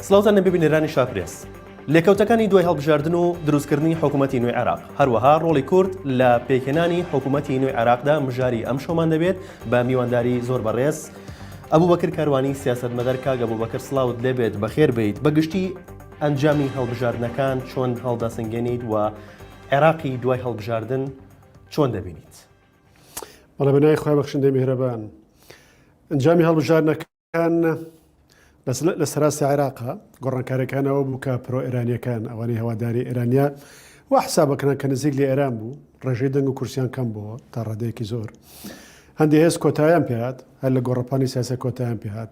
سڵاوتان لەبێ بینەرانی شاپرێس. لێکەوتەکانی دوای هەڵبژاردن و دروستکردنی حکوومەتی نوێی عێراق، هەروەها ڕۆڵی کورد لە پێکهێنانی حکوومەتی نوێی عێراقدا مژاری ئەمشەومان دەبێت بە میوانداری زۆر بەڕێز ئەبوبەکر کاروانی سیاسەتمەدار. کاک ئەبوبەکر سڵاوت لێبێت، بەخێر بێیت. بە گشتی ئەنجامی هەڵبژاردنەکان چۆن هەڵدەسنگێنیت و عێراقی دوای هەڵبژاردن چۆن دەبینیت؟ بەڵێ، بە ناوی خوای بەخشندەی میهرەبان. ئەنجامی هەڵبژاردنەکان لە سەراستی عێراقا گۆڕانکاریەکانەوە بوو کە پرۆ ئێرانیەکان ئەوانەی هەواداری ئێرانیا و حسابەکەن کە نزیک لە ئێران بوو ڕێژەی دەنگ و کورسیان کەم بووە تا ڕادەیەکی زۆر. هەندێک هێز کۆتایان پێهات هەر لە گۆڕەپانی سیاسە کۆتایان پێهات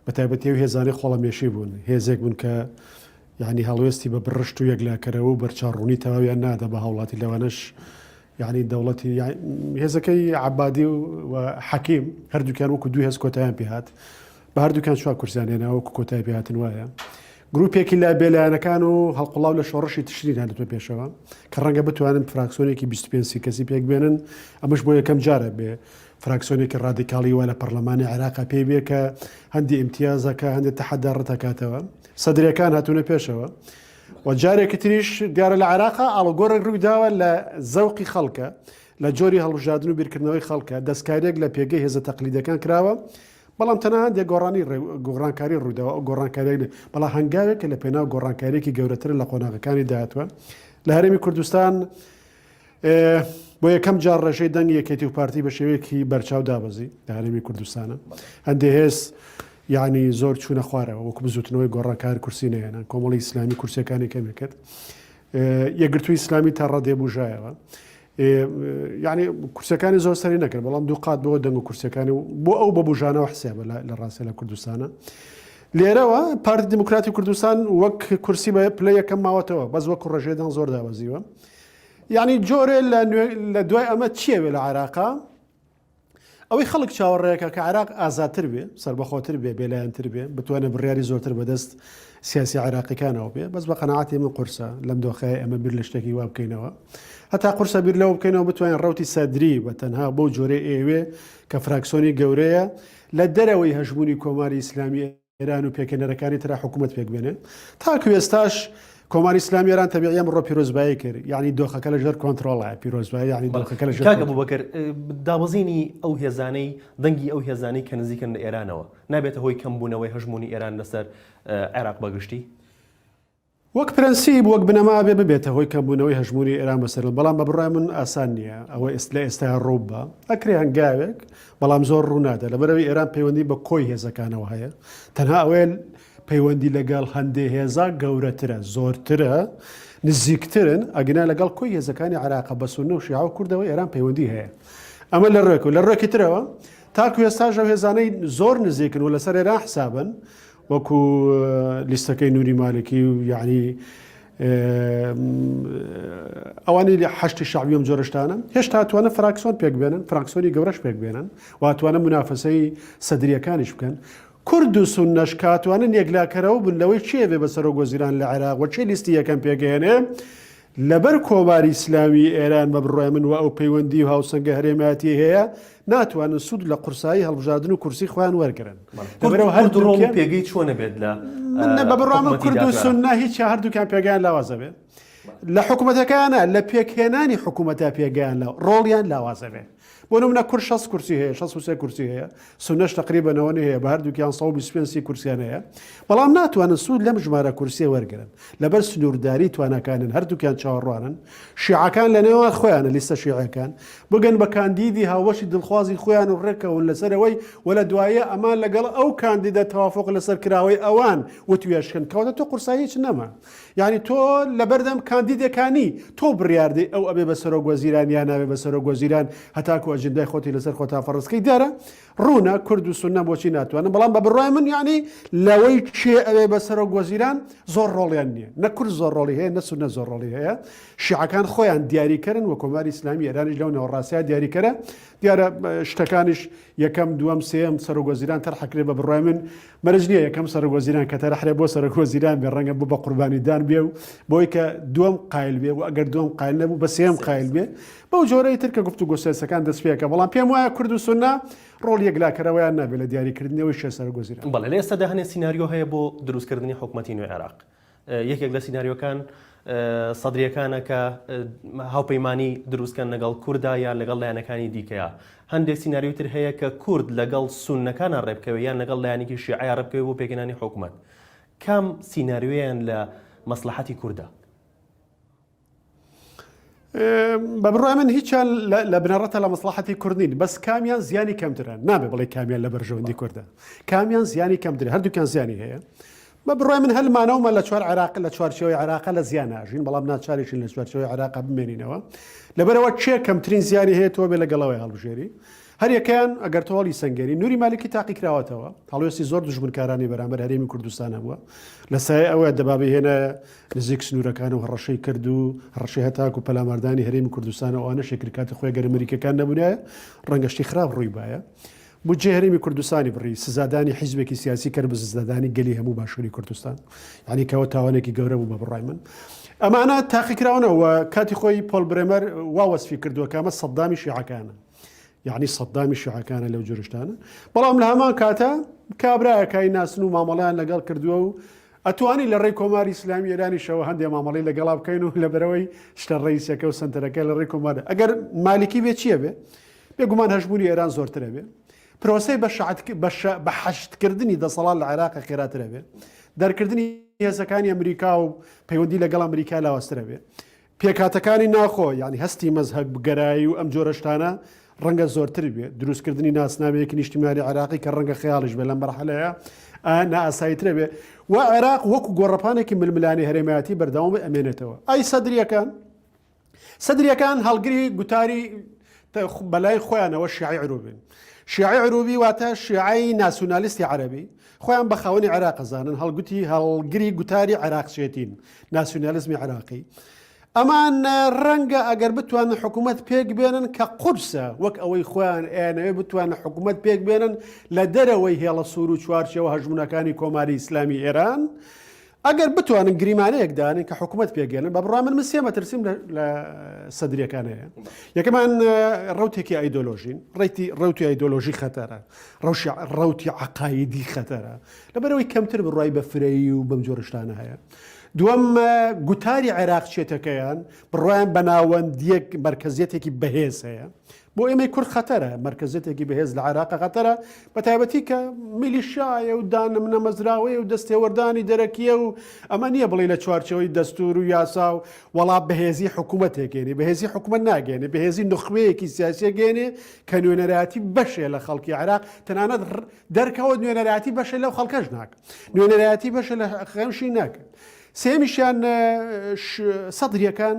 بە تایبەتی ئەو هێزانەی خۆڵەمێشی بوون هێزێک بوون کە یعنی هەڵوێستی بە بڕشت و یەکلاکەرەوە و بەرچاوڕوونی تەواویان نادا بە هاوڵاتی لەوانەش یعنی دەوڵەتی هێزەکەی عبادی و حەکیم هەردووکیان وەکو دوو هێز کۆتایان پێهات بە هەردووکیان چوار کورسیان هێنا وەکو کۆتای پێهاتن وایە. گروپێکی لە بێلایەنەکان و هەڵقوڵاو لە شۆڕشی تشرین هاتووە پێشەوە کە ڕەنگە بتوانن فراکسیۆنێکی 25 سی کەسی پێک بێنن ئەمەش بۆ یەکەم جارە بێ فراکسیۆنێکی ڕادیکاڵی وا لە پەرلەمانی عێراقا پێی بێ کە هەندی ئیمتیازەکە هەندێک تەحەدا ڕەتەکاتەوە سەدرەکان هاتوونە پێشەوە و جارێکی تریش دیارە لە عێراقا ئاڵوگۆڕێک ڕوویداوە لە زەوقی خەڵکە لە جۆری هەڵبژاردن و بیرکردنەوەی خەڵکە دەستکاریەک لە پێگەی هێزە تەقلیدەکان کراوە بەڵام تەنها هەندێک گۆڕانی گۆڕانکاری ڕوویداوە ئەو گۆڕانکارییە نە بەڵام هەنگاوێکە لە پێناو گۆڕانکارییەکی گەورەترە لە قۆناغەکانی داهاتوە لە هەرێمی کوردستان بۆ یەکەم جار ڕێژەی دەنگی یەکێتی و پارتی بە شێوەیەکی بەرچاو دابەزی لە هەرێمی کوردستانە هەندێ هێز یعنی زۆر چوونە خوارەوە وەکو بزوتنەوەی گۆڕانکار کورسی نەهێنا کۆمەڵی ئیسلامی کورسیەکانی کەمی کرد یەکگرتووی ئیسلامی تا ڕادێ بژایەوە یعنی کورسەکانی زۆر سەری نەکرد بەڵام دوو قات بۆ دەنگ و کورسەکانی و بۆ ئەو بە بژانەوە حسێبە لە ڕاستە لە کوردستانە لێرەوە پارتی دیموکراتی کوردستان وەک کورسی بە پلە یەکەم ماوەتەوە بەس وەکو ڕێژەی دەنگ زۆر دابەزیوە یعنی جۆرێ لە دوای ئەمە چیەوێ لە عێراقا ئەوەی خەڵک چاوەڕێیەکە کە عێراق ئازادتر بێ، سەربەخۆتر بێ، بێلایەنتر بێ، بتوانێ بڕیاری زۆرتر بەدەست سیاسیە عێراقیکانەوە بێ، بەس بە قەناعەتی من قورسە لەم دۆخەیە ئێمە بیر لە شتێکی وا بکەینەوە. هەتا قورسە بیر لەوە بکەینەوە بتوانین ڕەوتی سەدری بە تەنها بەو جۆرەی ئەیەوێ کە فراکسۆنی گەورەیە لە دەرەوەی هەژموونی کۆماری ئیسلامی ئێران و پێکهێنەرەکانی ترا حکوومەت پێک بێنێ. تاکو ئێستاش کۆماری ئیسلامی ئێران تەبیعی ئەمڕۆ پیرۆزبایی کرد، یانی دۆخەکە لە ژێر کۆنترۆڵە، پیرۆزبایی یانی دۆخەکە لە ژێر کاک ئەبوبەکر، دابەزینی ئەو هێزانەی دەنگی ئەو هێزانەی کە نزیکن لە ئێرانەوە، نابێتە هۆی کەمبوونەوەی هەژموونی ئێران لەسەر عێراق بە گشتی؟ وەک پرەنسیب، وەک بنەما ئەبێ ببێتە هۆی کەمبوونەوەی هەژموونی ئێران بەسەر، بەڵام بە بڕوای من ئاسان نییە ئەوە لە ئێستایا ڕوو ببا. ئەکرێ هەنگاوێک، بەڵام زۆر ڕوو نادا. لەبەرئەوەی ئێران پەیوەندی بە کۆی هێزەکانەوە هەیە. تەنها ئەوەیە پەیوەندی لەگەڵ هەندێ هێزا گەورەترە، زۆرترە، نزیکترن، ئەگینا لەگەڵ کۆی هێزەکانی عێراقە بە سوننە و شیعە و کوردەوە ئێران پەیوەندی هەیە. ئەمە لە ڕوێک و لە ڕوێکی ترەوە تاکو ئێستاش ئەو هێزانەی زۆر نزیکن و لەسەر ئێران حسابن، وەکو لیستەکەی نوری مالکی و یعنی ئەوانەی لە حەشتی شەعبی ئەم جۆرە شتانە هێشتا توانە فراکسۆن پێک بێنن فراکسۆنی گەورەش پێک بێنن و توانە منافەسەی سەدریەکانیش بکەن کورد و سوننەش کاتوانن یەکلاکەرەوە بن لەوەی کێ بێ بە سەرۆک وەزیران لە عێراق و کێ لیستی یەکەم پێکهێنێ لەبەر کۆماری ئیسلامی ئێران بە بڕوای من و ئەو پەیوەندی و هاوسەنگە هەرێمایەتیەی هەیە ناتوانن سوود لە قورسایی هەڵبژاردن و کورسی خۆیان وەرگرن. لەبەرئەوە هەر کورد ڕۆڵ و پێگەی چۆنە بێت لە من بە بڕوای من کورد و سوننە هیچیان هەردووکیان پێگەیان لاوازە بێت لە حکوومەتەکانە لە پێکهێنانی حکوومەتە پێگەیان ڕۆڵیان لاوازە بێت. بۆ نمونە کورد 60 کورسی هەیە 63 کورسی هەیە سونەش تقریبا ئەوەنەی هەیە بە هەردووکیان 125 سی کورسیان هەیە بەڵام ناتوانن سوود لەم ژمارە کورسیە وەرگن لەبەر سنوورداری تواناکانن هەردووکیان چاوەڕوانن شیعەکان لە نێوان خۆیانە لیستە شیعەکان بگەن بە کاندیدی هاوبەشی دڵخوازی خۆیان و ڕێکەون لەسەرەوەی و لە دوایە ئەمان لەگەڵ ئەو کاندیدە تەوافق لەسەر کراوەی ئەوان وتوێژکەن کەواتە تۆ قورسایی هیچ نەما یانی تۆ لەبەردەم کاندیدەکانی تۆ بڕیاردەی ئەو ئەبێ بە سەرۆک وەزیران یا نابێ بە سەرۆک وەزیران هەتاکو ئەجندای خۆتی لەسەر خۆتا فەرزکەی دیارە ڕوونە کورد و سوننە بۆچی ناتوانن بەڵام بە بڕوای من یعنی لەوەی کێ ئەوێ بە سەرۆک وەزیران زۆر ڕۆڵیان نییە نە کورد زۆر ڕۆڵی هەیە نە سوننە زۆر ڕۆڵی هەیە شیعەکان خۆیان دیاریکەرن و کۆماری ئیسلامی ئێرانیش لەو نێوەڕاستیا دیاریکەرە دیارە شتەکانیش یەکەم دووەم سێیەم سەرۆک وەزیران تەرحەکرێ بە بڕوای من مەرج نییە یەکەم سەرۆک وەزیران کە تەرحرێ بۆ سەرۆک وەزیران بێ ڕەنگە بۆ بە قوربانیدان بێ و بۆی کە دووەم قایل بێ و ئەگەر دووەم قایل نەبوو بە سێیەم قایل بێ بەو جۆرەی تر کە گفتوگۆ سیاسەکان دەست پێ. پێکە بەڵام پێم وایە کورد و سوننە ڕۆڵی یەکلاکەرەوەیان نابێت لە دیاریکردنەوەی شێ سەرۆک وەزیران. بەڵێ لە ئێستادا هەنێ سیناریۆ هەیە بۆ دروستکردنی حکومەتی نوێی عێراق. یەکێک لە سیناریۆکان سەدریەکانە کە هاوپەیمانی دروستکەن لەگەڵ کوردا یان لەگەڵ لایەنەکانی دیکەیە. هەندێک سیناریۆی تر هەیە کە کورد لەگەڵ سوننەکانا ڕێبکەوێ یان لەگەڵ لایەنێکی شیعەیا ڕێبکەوێ بۆ پێکهێنانی حکومەت. کام سیناریۆیان لە مەسڵەحەتی کوردە؟ بە بڕوای من هیچیان لە بنەڕەتە لە مەسڵەحەتی کورد نین بەس کامیان زیانی کەمترە نابێ بڵێ کامیان لە بەرژەوەندی کوردە کامیان زیانی کەمتر هەردووکیان زیانی هەیە بە بڕوای من هەلمانەوەمە لە چوار عێراق لە چوارچێوەی عێراقە لە زیان ناژین بەڵام ناچاریشین لە چوارچێوەی عێراق بمێنینەوە لەبەرەوە کێ کەمترین زیانی هەیە تۆ بێ لەگەڵەوەی هەڵبژێری هەریەکەیان ئەگەر تۆ هەڵی سەنگێنی نوری مالکی تاقیکراوەتەوە هەڵوێستی زۆر دوژمنکارانی بەرامبەر هەرێمی کوردستان هەبووە لە سایە ئەوە دەبابی هێنایە نزیک سنوورەکان و هەڕەشەی کرد و هەڕەشەی هەتاکو پەلاماردانی هەرێمی کوردستان و ئەوانەشی کرد کاتی خۆی گەر ئەمریکیەکان نەبوونایە ڕەنگە شتی خراپ ڕووی بایە بودجەی هەرێمی کوردستانی بڕی، سزادانی حیزبێکی سیاسی کرد بە سزادانی گەلی هەموو باشووری کوردستان. یانی کەوە تاوانێکی گەورە بوو بە بڕای من. ئەمانە تاقیکراونەوە کاتی خۆی پۆل برێمەر وا وەسفی کردووە کە ئەمە سەدامی شیعەکانە. یعنی سەدامی شیعەکانە لەو جۆرشتانە. بەڵام لە هەمان کاتە کابرایەکای ناسن و مامەڵیان لەگەڵ کردووە و ئەتوانی لە ڕێی کۆماری ئیسلامی ئێرانیشەوە هەندێ مامەڵەی لەگەڵا بکەین و لەبەرەوەی شتە ڕئیسەکە و سەنتەرەکە لە ڕێی کۆمار ئەگەر مالکی بێ چییە بێ بێگومان هەژموونی ئێران زۆرترە بێ پرۆسەی بە حەشدکردنی دەسەڵات لە عێراق خێراترە بێ دەرکردنی هێزەکانی ئەمریکا و پەیوەندی لەگەڵ ئەمریکا لاوازترە بێ پێکهاتەکانی ناخۆ یانی هەستی مەزهەبگەرایی و ئەم جۆرە شتانە ڕەنگە زۆرتر بێت، دروستکردنی ناسنامەیەکی نیشتیمانی عێراقی کە ڕەنگە خەیاڵیش بێت لەم مەرحەلەیە نائاساییترە بێ و عێراق وەکو گۆڕەپانێکی ململانێ هەرێمایەتی بەردەوام ئەمێنێتەوە. ئەی سەدرییەکان؟ سەدرییەکان هەڵگری گوتاری بەلای خۆیانەوە شیعەی عروبین. شیعەی عروبی واتە شیعەی ناسیونالیستی عەرەبی، خۆیان بە خاوەنی عێراق ئەزانن، هەڵگوتی هەڵگری گوتاری عێراقچێتین، ناسیونالیزمی عێراقی. ئەمان ڕەنگە ئەگەر بتوانن حکوومەت پێک بێنن کە قورسە وەک ئەوەی خۆیان ئەیانەوێ بتوانن حکوومەت پێک بێنن لە دەرەوەی هێڵە سوور و چوارچێوە هەژموونەکانی کۆماری ئیسلامی ئێران، ئەگەر بتوانن گریمانەیەک دانێن کە حکوومەت پێکگەێنن بە بڕای من من سێ مەترسیم لە سەدریەکان هەیە یەکەمان ڕوتێکی ئایدۆلۆژین ڕێتی ڕوتی ئایدۆلۆژی خەتەرە ڕەوشی ڕوتی عقایدی خەتەرە لەبەرەوەی کەمتر بڕای بە فرەیی و بەم جۆرشتانە هەیە دووەم گوتاری عێراق چێتەکەیان بڕوایان بە ناوەندیەک مەرکەزیەتێکی بەهێز هەیە بۆ ئێمەی کورد خەتەرە، مەرکەزیەتێکی بەهێز لە عێراق خەتەرە، بە تایبەتی کە میلیشیایە و دانەمەزراوەیە و دەستێوەردانی دەرەکییە و ئەمە نییە بڵێی لە چوارچێوەی دەستوور و یاسا و وەڵا بەهێزی حکوومەت تێگەێنێ، بەهێزی حکوومەت ناگەێنێ، بەهێزی نوخبەیەکی سیاسیە گەێنێ کە نوێنەرایەتی بەشێ لە خەڵکی عێراق تەنانەت دەرکەوت نوێنەرایەتی بەشێ لەو خەڵکەش ناکە، نوێنەرایەتی بەشێ لە خەمشی ناکەن. سێمیشیان سەدریەکان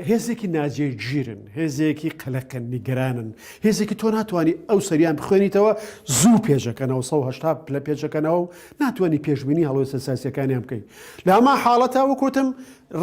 هێزێکی ناجێگیرن، هێزێکی قەلەقن، نیگەرانن، هێزێکی تۆ ناتوانانی ئەو سەریان بخوێنیتەوە زوو پێچەکەنەوە 180 پلە پێچەکەنەوە و ناتوانانی پێشبینی هەڵوێستە سیاسیەکانیان بکەیت لە هەمان حاڵەتا وەکوتم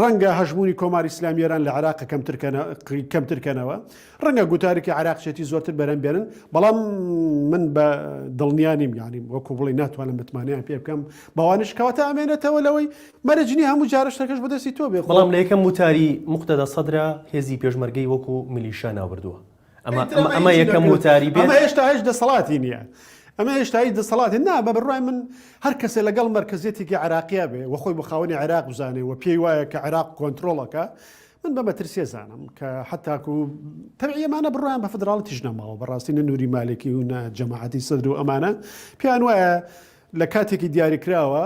ڕەنگە هەژموونی کۆماری ئیسلامی ئێران لە عێراق کەمترکەنەوە ڕەنگە گوتارێکی عێراقچێتی زۆرتر بەرەم بێنن بەڵام من بە دڵنیا نیم یانی وەکو بڵێ ناتوانم متمانەیان پێ بکەم بەوانش کەواتە ئەمێنێتەوە لەوەی مەرج نییە هەموو جارە شتەکەش بەدەستی تۆ بێ بەڵام لە یەکەم وتاری موقتەدا سەدرا هێزی پێشمەرگەی وەکو میلیشیا ناوبردووە ئەمە ئەمە یەکەم وتاری بێت ئەمە هێشتا هیچ دەسەڵاتی نییە ئەمە هێشتا هیچ دەسەڵاتی نا بە بڕوای من هەر کەسێ لەگەڵ مەرکەزیەتێکی عێراقیە بێ و خۆی بە خاوەنی عێراق بزانێ و پێی وایە کە عێراق کۆنترۆڵەکە من بە مەترسیە زانم کە حتاکو تەبعی ئەمانە بڕوایان بە فدراڵەتیش نەماوە بەڕاستی نە نوری مالکی و نە جەماعەتی سەدر و ئەمانە پێیان وایە لە کاتێکی دیاریکراوە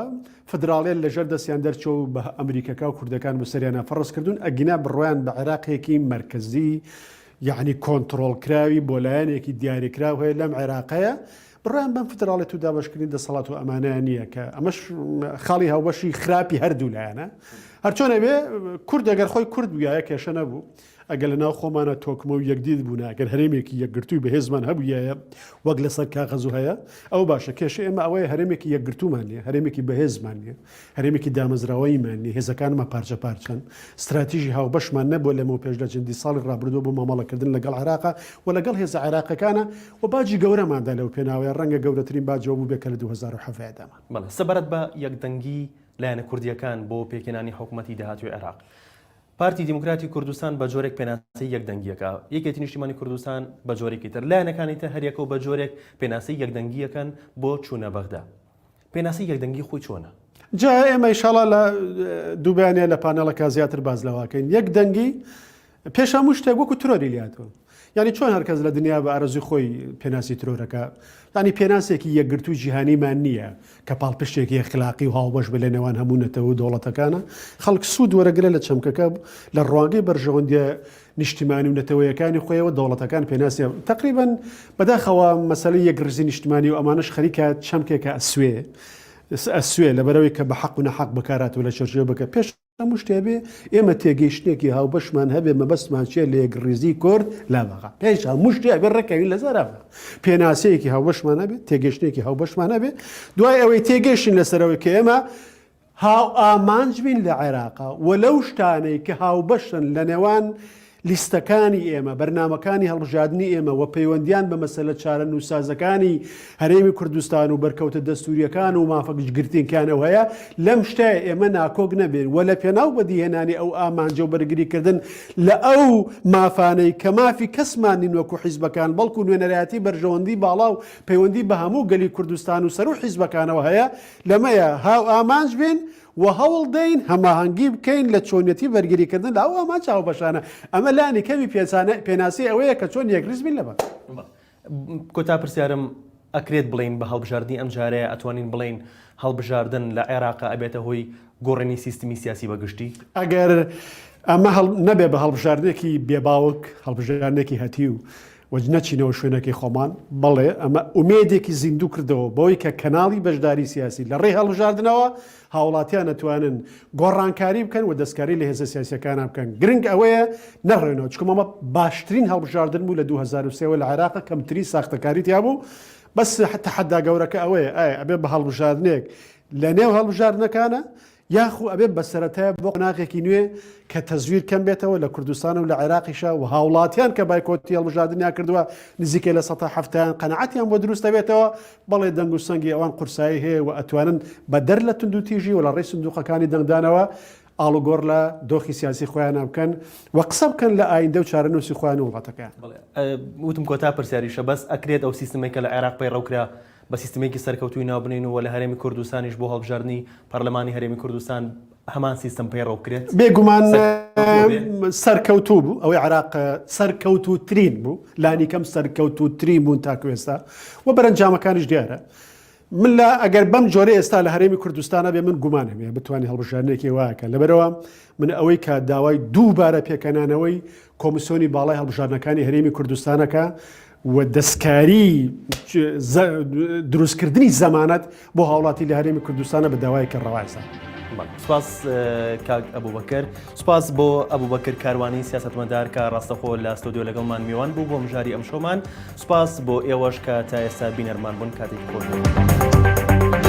فدراڵیت لەژێر دەستیان دەرچوە و بە ئەمریکەکە و کوردەکان بەسەریانە فەڕز کردوون ئەگینا بڕوایان بە عێراقێکی مەرکەزی یعنی کۆنتڕۆڵکراوی بۆ لایەنێکی دیاریکراو هەیە لەم عێراقەیە بڕوایان بەم فیدراڵێت و دابەشکردنی دەسەڵات و ئەمانەیان نییە کە ئەمەش خاڵی هاوبەشی خراپی هەردوو لایەنە. هەرچۆنێ بێ کورد ئەگەر خۆی کورد بوویایە کێشە نەبوو. ئەگەر لە ناو خۆمانە تۆکمە و یەکدید بوونە، ئەگەر هەرێمێکی یەکگرتووی بەهێزمان هەبوویایە وەک لەسەر کاغەز و هەیە، ئەوە باشە. کێشەی ئێمە ئەوەیە هەرێمێکی یەکگرتوومان نییە، هەرێمێکی بەهێزمان نییە. هەرێمێکی دامەزراوەییمان نییە، هێزەکانمان پارچە پارچەن، ستراتیژی هاوبەشمان نەبووە لەمەوپێش لە چەندین ساڵی ڕابردووە بۆ مامەڵەکردن لەگەڵ عێراقا و لەگەڵ هێزە عێراقیەکانا و باجی گەورەمان دا لەو پێناوەیە، ڕەنگە گەورەترین باج ئەوە بووبێ کە لە 2017 دامان. بەڵێ، سەبارەت بە یەکدەنگی لایەنە کوردییەکان بۆ پێکهێنانی حکومەتی داهاتووی عێراق. پارتی دیموکراتی کوردستان بە جۆرێک پێناسەی یەکدەنگییەکە، یەکێتی نیشتیمانی کوردستان بە جۆرێکی تر، لایەنەکانی تر هەریەکە و بە جۆرێک پێناسەی یەکدەنگییەکەن بۆ چوونە بەغدا. پێناسەی یەکدەنگی خۆی چۆنە؟ جا ئێمە ئیشاڵا لە دووبیانە لە پانێڵەکە زیاتر باس لەواکەین یەک دەنگی پێش هەموو شتێک وەکو ترۆری لاتوە یعنی چۆن هەرکەس لە دنیا بە ئارەزوی خۆی پێناسی ترۆرەکە یعنی پێناسێکی یەکگرتوو جیهانیمان نییە کە پاڵپشتێکی ئەخلاقی و هاوبەش بێ لە نێوان هەموو نەتەوە و دەوڵەتەکانە خەڵک سوود وەرەگرە لە چەمکەکە لە ڕوانگەی بەرژەوەندیە نیشتیمانی و نەتەوەیەکانی خۆیەوە دەوڵەتەکان پێناسی تقریبا بەداخەوە مەسەلەی یەکڕیزی نیشتمانی و ئەمانەش خەریکە چەمکێکە ئەسوێ ئەسوێ لەبەرەوەی کە بە حەق و نەحەق بەکاراتوە لە چەرچێوە بکە پێش هەموو شتێ بێ ئێمە تێگەیشتنێکی هاوبەشمان هەبێ مەبەستمان چیە لە یەکڕیزی کورد لە بەغا پێش هەموو شتێ ئەبێ ڕێکەوین لەسەر ئەمە پێناسەیەکی هاوبەشمان هەبێ تێگەیشتنێکی هاوبەشمان هەبێ دوای ئەوەی تێگەیشتین لەسەرەوەی کە ئێمە هاوئامانج بین لە عێراقا و لەو شتانەی کە هاوبەشن لە نێوان لیستەکانی ئێمە، بەرنامەکانی هەڵبژاردنی ئێمە و پەیوەندیان بە مەسەلە چارەنووسسازەکانی هەرێمی کوردستان و بەرکەوتە دەستوورییەکان و مافە گشتگرتینکانەوە هەیە، لەم شتە ئێمە ناکۆک نەبین و لە پێناو بەدیهێنانی ئەو ئامانجە و بەرگریکردن لە ئەو مافانەی کە مافی کەسمان نین وەکو حیزبەکان بەڵکو نوێنەرایەتی بەرژەوەندی باڵا و پەیوەندی بە هەموو گەلی کوردستان و سەروو حیزبەکانەوە هەیە لەمەیە هاوئامانج بین و هەوڵ دەین هەماهەنگی بکەین لە چۆنیەتی بەرگریکردن لە ئەو ئامانجە هاوبەشانە. ئەمە لانی کەمی پێناسەی ئەوەیە کە چۆن یەکڕیز بین لە بەغدا. کۆتا پرسیارم، ئەکرێت بڵێین بە هەڵبژاردنی ئەمجارەیە ئەتوانین بڵێین هەڵبژاردن لە عێراقا ئەبێتە هۆی گۆڕینی سیستمی سیاسی بە گشتی؟ ئەگەر ئەمە نەبێ بە هەڵبژاردنێکی بێ باوک، هەڵبژاردنێکی هەتیو، و نەچینەوە شوێنەکەی خۆمان، بەڵێ ئەمە ئومێدێکی زیندوو کردەوە بەوەی کە کەناڵی بەشداری سیاسی لە ڕێی هەڵبژاردنەوە هاوڵاتیان ئەتوانن گۆڕانکاری بکەن و دەستکاری لە هێزە سیاسیەکانا بکەن، گرنگ ئەوەیە نەڕێنەوە چونکە ئەمە باشترین هەڵبژاردن بوو لە 2003 وە لە عێراق کەمترین ساختەکاری تیا بوو، بەس تەحەدا گەورەکە ئەوەیە ئایا ئەبێ بە هەڵبژاردنێک لە نێو هەڵبژاردنەکانە یاخو ئەبێ بە سەرەتایە بۆ قۆناغێکی نوێ کە تەزویر کەم بێتەوە لە کوردستان و لە عێراقیشا و هاوڵاتیان کە بایکۆتی هەڵبژاردنیان کردووە نزیکەی لە سەتا حەفتایان قەناعەتیان بۆ دروست دەبێتەوە، بەڵێ دەنگ و سەنگی ئەوان قورسایی هەیە و ئەتوانن بە دەر لە توندوتیژی و لە ڕێی سندوقەکانی دەنگدانەوە ئاڵوگۆڕ لە دۆخی سیاسی خۆیانا بکەن و قسە بکەن لە ئایندە و چارەنووسی خۆیان و وڵاتەکەیان. بەڵێ وتم کۆتا پرسیاریشە بەس ئەکرێت ئەو سیستمەی کە لە عێراق پەیڕەو کرا بە سیستمێکی سەرکەوتووی ناو بنێین و لە هەرێمی کوردستانیش بۆ هەڵبژاردنی پەرلەمانی هەرێمی کوردستان هەمان سیستم پەیڕەو بکرێت؟ بێگومان سەرکەوتوو بوو، ئەوەی عێراق سەرکەوتووترین بوو، لانیکەم سەرکەوتووترین بوون تاکو ئێستا و بەرەنجامەکانیش دیارە. من لە ئەگەر بەم جۆرە ئێستا لە هەرێمی کوردستانە بێ من گومانم هەیە بتوانێت هەڵبژاردنێکی واکە لەبەرەوە من ئەوەی کە داوای دووبارە پێکەنانەوەی کۆمیسیۆنی باڵای هەڵبژاردنەکانی هەرێمی کوردستانەکە و دەستکاری دروستکردنی زەمانەت بۆ هاوڵاتی لە هەرێمی کوردستانە بە داوایەکی ڕەوایزە. سپاس کاک ئەبوبەکر سپاس بۆ ئەبوبەکر کاروانی سیاستمەدار کە ڕاستەخۆ لە ستۆدیۆ لەگەڵمان میوان بوو بۆ مژاری ئەمشەومان سپاس بۆ ئێوەش کە تا ئێستا بینەرمان بوون کاتێکی خۆش بوو.